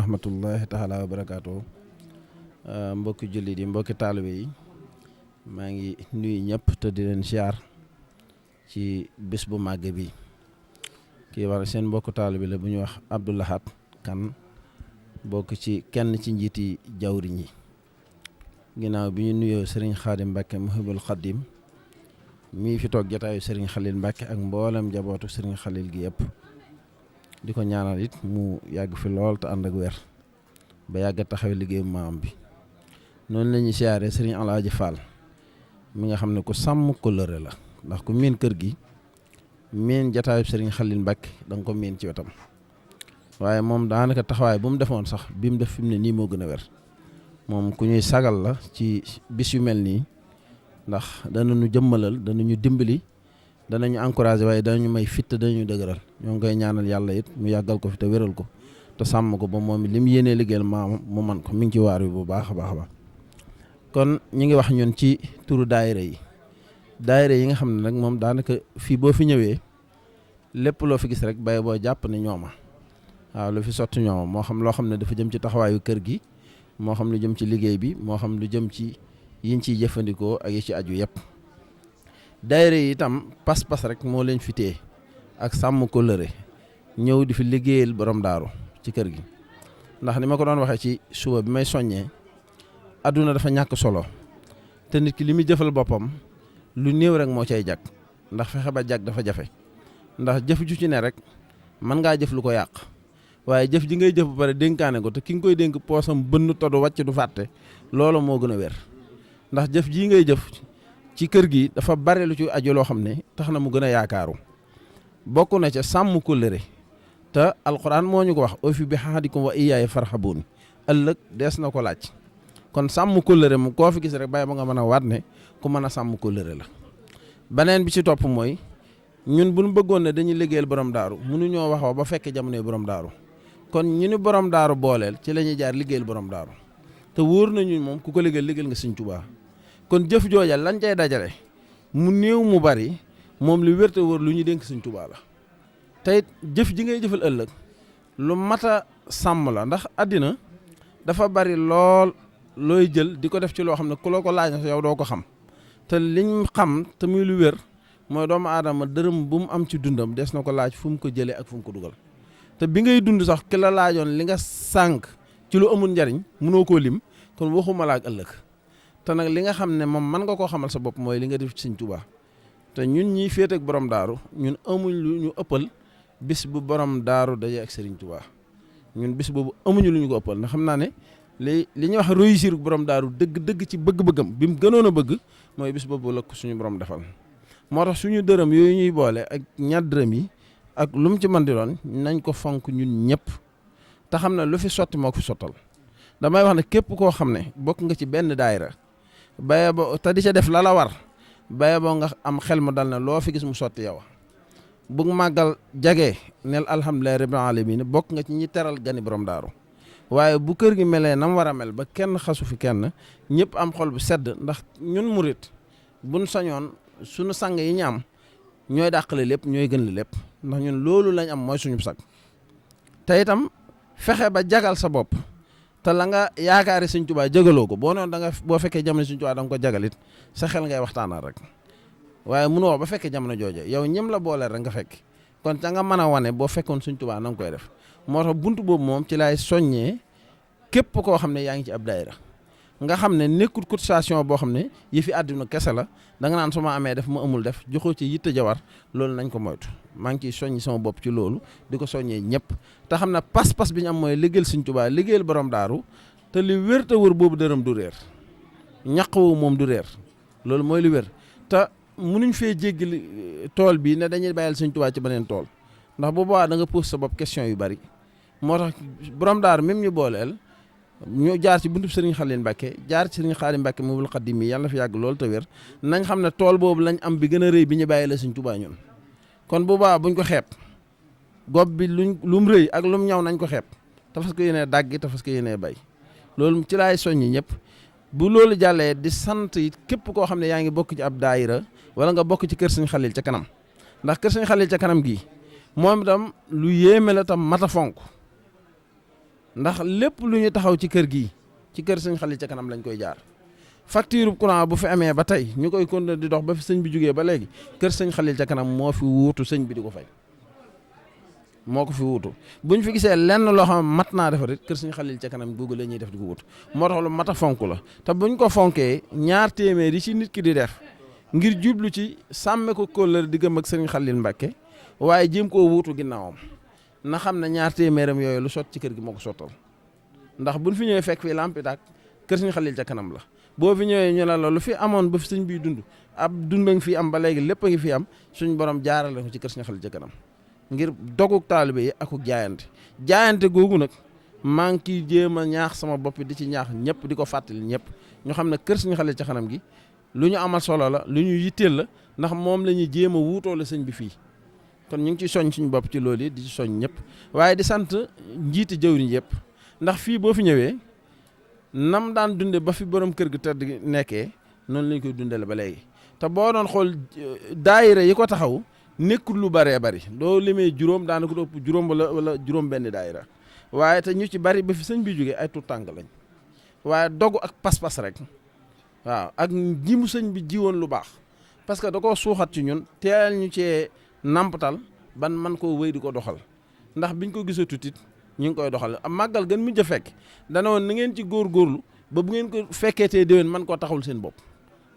rahmatullahi taala wa barakaatu. Mbokki jullit yi mbokki taalibe yi maa ngi nuyu ñëpp te di leen siyaar ci bés bu màgg bi. kii war seen mbokku taalibe la bu ñuy wax Abdou Lahad Kane bokk ci kenn ci njiiti jawriñ yi. ginnaaw bi ñu nuyoo Serigne Khadim Mbacke Muhibbul Khadim mii fi toog jotaayu Serigne Khalil Mbacke ak mboolem jabootu Serigne Khalil gi yëpp. di ko ñaanal it mu yàgg fi lool te ànd ak weer ba yàgg taxaw liggéeyu maam bi. noonu la ñuy siyaaree Serigne Alaaji Fall mi nga xam ne ku sàmm kóllëre la ndax ku miin kër gi miin jataayu Serigne Khalil Mbacke da nga ko miin ci wetam waaye moom daanaka taxawaay bu mu defoon sax bi mu def fi mu ne nii moo gën a wér. moom ku ñuy sagal la ci bis yu mel nii ndax danañu jëmmalal danañu dimbali danañu encouragé waaye danañu may fit danañu dëgëral ñoo ngi koy ñaanal yàlla it mu yàggal ko fi te wéral ko te sàmm ko ba moom li mu yéenee liggéeyal maamam mu man ko mi ngi ci waar wi bu baax a baax a baax. kon ñi ngi wax ñun ci turu daayira yi nga xam ne nag moom daanaka fii boo fi ñëwee lépp loo fi gis rek bay boo jàpp ne ñooma waaw lu fi sotti ñooma moo xam loo xam ne dafa jëm ci taxawaayu kër gi moo xam lu jëm ci liggéey bi moo xam lu jëm ci yiñ ciy jëfandikoo ak yi ci aju yëpp. daayira yi itam pas-pas rek moo leen fi téye ak sàmm kóllëre ñëw di fi liggéeyal borom daaru ci kër gi ndax ni ma ko doon waxee ci suba bi may soññee adduna dafa ñàkk solo te nit ki li muy jëfal boppam lu néew rek moo cay jag ndax fexe ba jag dafa jafe ndax jëf ju ci ne rek mën ngaa jëf lu ko yàq waaye jëf ji ngay jëf ba pare dénkaane ko te ki nga koy dénk poosam bënn todu wàcc du fàtte loolu moo gën a wér ndax jëf jii ngay jëf ci kër gi dafa bare lu ci aju loo xam ne tax na mu gën a yaakaaru bokk na ca sàmm kóllëre te alquran moo ñu ko wax ofi bi ahadikum wa iyyaaya farhabuun ëllëg dees na ko laaj kon sàmm kóllëre mu koo fi gis rek bàyyi ba nga mën a waat ne ku mën a sàmm kóllëre la. beneen bi ci topp mooy ñun bu ñu bëggoon ne dañuy liggéeyal borom daaru mënuñoo waxoo ba fekk jamonoy borom daaru kon ñu ni borom daaru booleel ci la ñuy jaar liggéeyal borom daaru te wóor nañu moom ku ko liggéeyal nga Sëñ Tuubaa kon jëf jooja lañ cay dajale mu néew mu bari moom lu wér te wóor lu ñu dénk Sëñ Tuubaa la te it jëf ji ngay jëfal ëllëg lu mat a sàmm la ndax àddina dafa bari lool looy jël di ko def ci loo xam ne ku la ko laaj na yow doo ko xam te liñ xam te muy lu wér mooy doomu aadama dërëm bu mu am ci dundam des na ko laaj fu mu ko jëlee ak fu mu ko dugal te bi ngay dund sax ki la laajoon li nga sànq ci lu amul njariñ mënoo koo lim kon waxuma la ak ëllëg te nag li nga xam ne moom mën nga koo xamal sa bopp mooy li nga def ci Sëñ Tuubaa te ñun ñiy féete ak borom daaru ñun amuñ lu ñu ëppal bis bu borom daaru daje ak Sëriñ Tuubaa ñun bis boobu amuñu lu ñu ko ëppal ndax xam naa ne li ñuy wax réussir borom daaru dëgg ci bëgg-bëggam bi mu gënoon a bëgg mooy bis boobu la ko suñu borom defal moo tax suñu dërëm yooyu ñuy boole ak ñaar dërëm yi ak lu mu ci mën di doon nañ ko fonk ñun ñëpp te xam ne lu fi sotti moo ko fi sottal damay wax ne képp koo xam ne bokk nga ci benn daayira baye bo te di ca def la war baye boo nga am xel mu dal ne loo fi gis mu sotti yow bu màggal jagee neel alhamdulillahi rabbil alamin bokk nga ci ñi teral gani borom daaru waaye bu kër gi melee nam war a mel ba kenn xasu fi kenn ñëpp am xol bu sedd ndax ñun murit buñ sañoon suñu sang yi ñu am ñooy dàqale lépp ñooy gën la lépp ndax ñun loolu lañ am mooy suñu sag te itam fexe ba jagal sa bopp te la nga yaakaari Sëñ Tuubaa jagaloo ko boo noonu da nga boo fekkee jamono Sëñ Tuubaa da nga ko jagalit sa xel ngay waxtaanal rek waaye mënoo ba fekkee jamono jooja yow ñim la booleel rek nga fekk kon ca nga mën a wane boo fekkoon Sëñ Tuubaa na nga koy def moo tax buntu boobu moom ci laay soññee képp koo xam ne yaa ngi ci ab daayira nga xam ne nekkul cotisation boo xam ne yi fi àdduna kese la da nga naan su ma amee def ma amul def joxoo ci yitte jawar loolu nañ ko moytu maa ngi ciy soññi sama bopp ci loolu di ko soññee ñëpp te xam ne pas-pas bi ñu am mooy liggéeyal Sëñ Tuubaa liggéeyal borom daaru te li wér te wër boobu dërëm du réer ñaq woowu moom du réer loolu mooy li wér te munuñ fee jéggi tool bi ne dañuy bàyyil Sëñ Tuubaa ci beneen tool ndax bu boobaa da nga pose sa bopp question yu bari moo tax borom daaru même ñu booleel ñu jaar ci buntu Serigne Khalil Mbacke jaar ci Serigne Khadim Mbacke Muhibbul Khadim mi yàlla na fi yàgg loolu te wér nañ xam ne tool boobu lañ am bi gën a rëy bi ñu bàyyi la Sëñ Tuubaa ñun kon boobaa buñ ko xeeb gob bi lum rëy ak lum ñaw nañ ko xeeb te fas ko yéenee daggi te fas ko yéenee bay loolu ci laay soññi ñëpp bu loolu jàllee di sant it képp koo xam ne yaa ngi bokk ci ab daayira wala nga bokk ci kër Serigne Khalil ca kanam ndax kër Serigne Khalil ca kanam gii moom itam lu yéeme la tam mat a fonk ndax lépp lu ñu taxaw ci kër gi ci kër sëñ Xalil ca kanam lañ koy jaar. facture courant bu fi amee ba tey ñu koy continuer di dox ba fi sëñ bi jógee ba léegi kër sëñ Xalil ca kanam moo fi wuutu sëñ bi di ko fay moo ko fi wuutu buñ fi gisee lenn loo xam mat naa defar it kër sëñ Xalil ca kanam googu la ñuy def di ko wuutu moo tax lu mat a fonk la te buñ ko fonkee ñaar téeméer yi ci nit ki di def ngir jublu ci sàmme ko kóllëre diggam ak sëñ Xalil Mbàkke waaye jéem koo wuutu ginnaawam na xam ne ñaar téeméeram yooyu lu sot ci kër gi moo ko sottal ndax buñ fi ñëwee fekk fii lampi taak kër sëñ Xalil ca kanam la boo fi ñëwee ñu la lu fi amoon ba fi sëñ bi dund ab dund a ngi fi am ba léegi lépp a ngi fi am suñ borom jaarale ko ci kër sëñ Xalil ca kanam ngir doguk taalibe yi akuk jaayante googu nag maa ngi ciy jéem a ñaax sama bopp di ci ñaax ñëpp di ko fàttali ñëpp ñu xam ne kër sëñ Xalil ca kanam gi lu ñu amal solo la lu ñu yitteel la ndax moom la ñuy jéem a wuutoole sëñ bi fii kon ñu ngi ciy soñ suñu bopp ci loolu yi di ci soñ ñëpp waaye di sant njiiti jëwriñ yëpp ndax fii boo fi ñëwee nam daan dunde ba fi borom kër gi tëdd nekkee noonu lañ koy dundale ba léegi te boo doon xool daayira yi ko taxaw nekkul lu bëree bëri doo limee juróom daanaka du ëpp juróom wala juróom benn daayira waaye te ñu ci bari ba fi sëñ bi jógee ay tuut tànk lañ waaye dogu ak pas-pas rek waaw ak ji mu sëñ bi jiwoon lu baax parce que da koo suuxat ci ñun teel ñu cee nampatal ban man koo wéy di ko doxal ndax biñ ko gisatut it ñu ngi koy doxal am màggal gën mujj a fekk dana woon na ngeen ci góorgóorlu ba bu ngeen ko fekkee déwén man koo taxawul seen bopp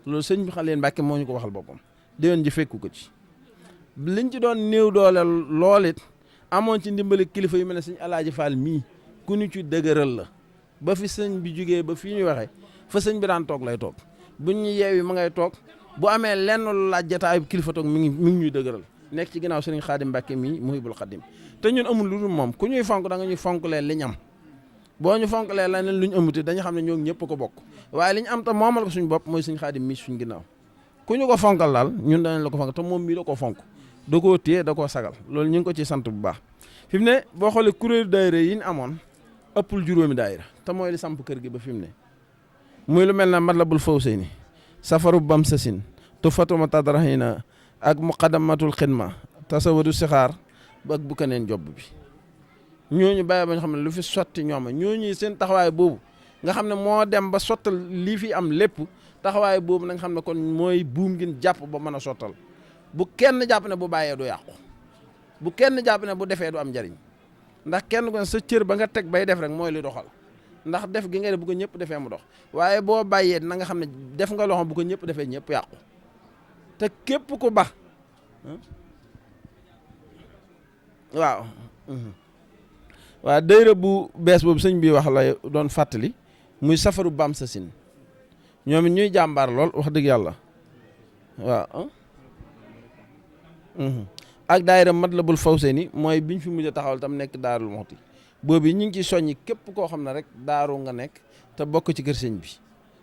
loolu sëñ bi Xalil Mbàkke moo ñu ko waxal boppam déwén ji fekku ko ci liñ ci doon néew doole lool it amoon ci ndimbali kilifa yu mel ne sëñ Alaaji Fall mii ku ñu ci dëgëral la ba fi sëñ bi jugee ba fii ñuy waxee fa sëñ bi daan toog lay toog buñ ñu yeewi ma ngay toog bu amee lenn lu laaj jataay kilifa toog mi ngi ñuy dëgëral nekk ci ginnaaw sëriñ Xaadim Mbàkke mii Muhibul Xaadim te ñun amul lu dul moom ku ñuy fonk da nga ñuy fonk leen liñ am boo ñu fonk leen leneen lu ñu amuti dañu xam ne ñoo ñëpp ko bokk waaye li ñu am te moomal ko suñu bopp mooy sëñ Xaadim mii suñ ginnaaw ku ñu ko fonkal daal ñun danañ la ko fonk te moom mii da koo fonk da koo téye da koo sagal loolu ñu ngi ko ci sant bu baax fi mu ne boo xoolee kuréelu daayira yi ñu amoon ëppul juróomi daayira te mooy li samp kër gi ba fi mu ne muy lu mel na Matlabul Fawzayni safaru bam sasin tufatuma tadrahina ak muqaddamatul xidma tasawadu sixaar ba ak bu keneen jobb bi ñooñu bàyyi ba ñu xam ne lu fi sotti ñooma ñooñu seen taxawaay boobu nga xam ne moo dem ba sottal lii fi am lépp taxawaay boobu na nga xam ne kon mooy buum gi jàpp ba mën a sottal bu kenn jàpp ne bu bàyyee du yàqu bu kenn jàpp ne bu defee du am njariñ ndax kenn ko sa cër ba nga teg bay def rek mooy li doxal ndax def gi nga def bu ko ñëpp defee mu dox waaye boo bàyyee na nga xam ne def nga loxo bu ko ñëpp defee ñëpp yàqu te képp ku ba waaw daayira bu bees boobu sëñ bi wax la doon fàttali muy safaru bam sa sin ñoom it ñuy jàmbaar lool wax dëgg yàlla waaw ak daayira Matlabul Fawzayni mooy biñ fi mujj a taxawal tam nekk Daarul Muxti boobu ñu ngi ci soññi képp koo xam ne rek daaru nga nekk te bokk ci kër sëñ bi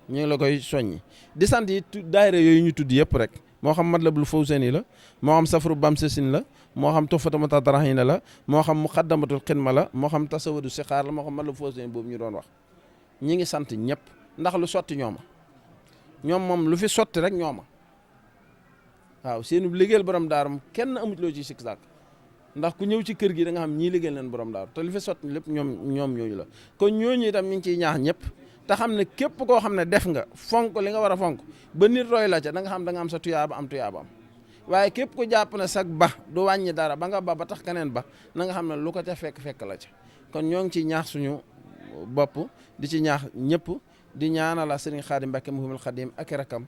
ñu ngi la koy soññi di sant yi daayira yooyu ñu tudd yëpp rek moo xam Matlabul Fawzayni la moo xam safaru bam sa sin la moo xam Tuhfatul Tadrahina la moo xam Muqaddamatul Xidma la moo xam tasawudu sixaar la moo xam Matlabul Fawzayni boobu ñu doon wax ñi ngi sant ñëpp ndax lu sotti ñooma ñoom moom lu fi sotti rek ñooma waaw seenu liggéeyal borom daaru kenn amut loo ci sikk sàkk ndax ku ñëw ci kër gi da nga xam ñii liggéeyal leen borom daaru te lu fi sotti lépp ñoom ñooñu la kon ñooñu itam ñu ngi ciy ñaax ñëpp te xam ne képp koo xam ne def nga fonk li nga war a fonk ba nit roy la ca da nga xam da nga am sa tuyaaba am waaye képp ku jàpp ne sag ba du wàññi dara ba nga ba tax keneen ba na nga xam ne lu ko ca fekk la ca kon ñoo ngi ciy ñaax suñu bopp di ci ñaax ñëpp di ñaanal la Sëriñ Xaadim Mbàkke Muhibul Xaadim ak i rakam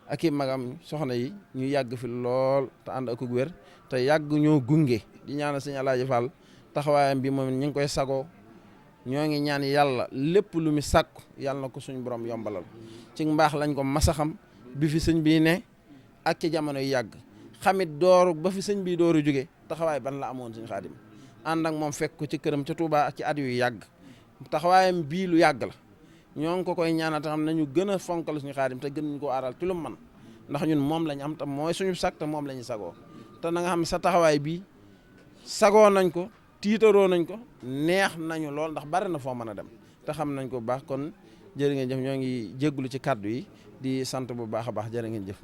ak i magam soxna yi ñu yàgg fi lool te ànd ak wér te yàgg ñoo gunge di ñaanal Sëriñ Alaaji Fall taxawaayam bi moom ñu ngi koy sagoo ñoo ngi ñaan yàlla lépp lu mu sàkku yàlla na ko suñu borom yombalal ci mbaax lañ ko masa xam bi fi sëñ bii ne ak ci jamono yu yàgg xamit dooru ba fi sëñ bii dooru jóge taxawaay ban la amoon Sëriñ Xaadim ànd ak moom fekk ko ci këram ca Touba ak ci at yu yàgg taxawaayam bii lu yàgg la ñoo ngi ko koy ñaanal te xam nañu gën a fonkal suñu Xaadim te gën ñu ko aaral ci lu man ndax ñun moom lañ am te mooy suñu sag te moom la ñu sagoo te na nga xam ne sa taxawaay bii sagoo nañ ko tiitaroo nañ ko neex nañu lool ndax bari na foo mën a dem te xam nañ ko bu baax kon jërë ngeen jëf ñoo ngi jéggulu ci kàddu yi di sant bu baax a baax jërë ngeen jëf